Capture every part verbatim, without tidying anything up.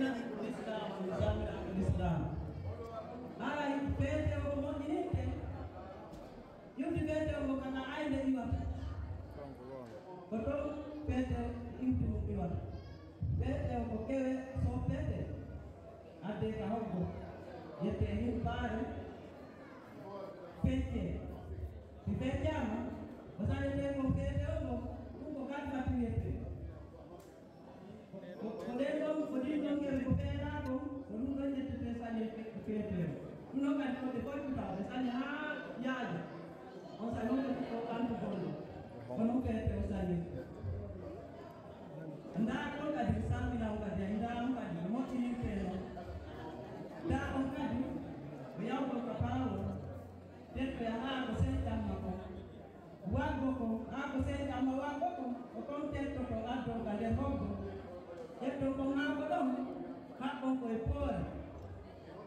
Lislaam, mi salminaama lislaam. Haray feete o ko moƴƴininte. Yimɓe feete o ko kana aynde iwata. Ko ɗon feete iwti mum iwata. Feete o ko kewe so feete. Adde ka hoggo. Yette hin paare. Fecce. Si feccaama, ko sañete ko feete o ko, ɗum ko kadi fatti wiyete. Ko, ko ɗen ɗon, ko ɗin ɗon keɓe ko feeɗaa kon, ko ɗum ɗon ƴettete sañe fe-, feeteewo. Ɗum ɗon kadi ko ɓe foccutaa, ɓe saña haa yaaja. On sañi ko ko ɓandu bonno. Kono feeteewo sañi. Ndaa ɗon kadi, mi salminaa on kadi, ndaa on kadi, no moƴƴinirtee noon. Ndaa on kadi, ko yawtol ka paawol. Tettoya haa ko sey ƴamma kon. Waggo kon, haa ko sey ƴamma waggo kon, ko kon tettoto addon ka nder hoggo. Ƴetton kon haa ko ɗon, kaɓɓon ko e poore.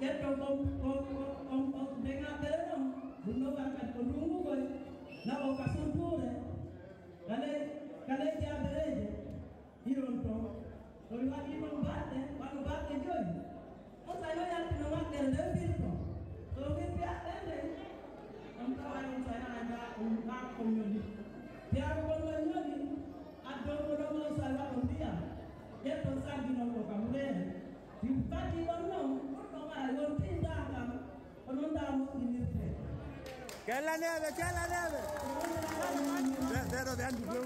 Ƴetton kon, kon, kon, kon, kon ndeŋaɓɓere ɗon, ɗum ɗon wara kadi ko ndunngukoy, naɓon ka surbuure, ka ley, ka ley jaabereeje. Iron toon, so mi waɗii noon balɗe, wano balɗe joyi, on saa'i noon yaltino waɗɗere nden firto. So firti waɗɗere nden, on taway on saa'i haa ndaa on haa ko ñoli. Piyaaro kon no ñoli, addon ko ɗon on saa'i waɗon ndiyam. Ƴetton sagginon ko ka hureere. Si faddii ɗon noon, ɗum ɗon ara yontindaa kam. Kellaneeɓe, kellaneeɓe. Ɓe, ɓeeɗo ɓe anndi few.